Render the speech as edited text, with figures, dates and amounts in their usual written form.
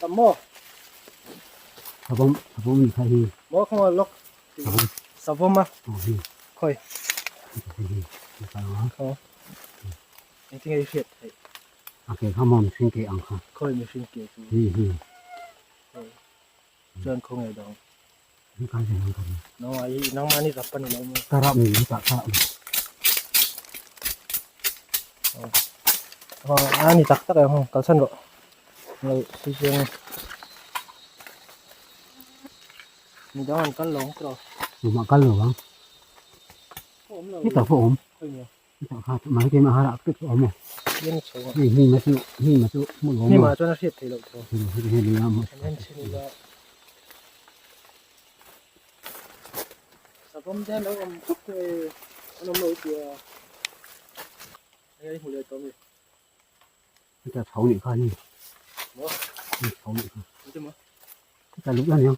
Tam maw? Savawm, savawm ni kha hi. Maw khaw lawk. Savawm. Savawm a. Aw hi. Khawi. Hi hi. Khaw. Engtin nge i hriat theih? A ke kha maw mihring ke ang kha. Khawi mihring ke chu. Hi hi. Chuan khaw nge dang. An kal ve ang ka ring. Nangmah hi nangmah ni rap a ni lo maw? Ka rap ni hi tah kha. A ni tak tak ang kalsan rawh. Lo si chiang e. Mi dang an kal lo ang tawh. Tumah kal lo ang. Hi tak pawh awm. Hi tak kha mai te mah harah pek awm e. Hei hnim a chu hnim a chu hmu lo Hnim ah chuan a hriat theih loh tawh. Hei lui a maw. An en chhin ila. Savawm te an lo awm thuk nge an awm lo tia. Hei hmu leh tawh mi. Heta chho nih kha hei. Maw? Hei chho nih kha. Engtin maw? Heta lut la niang.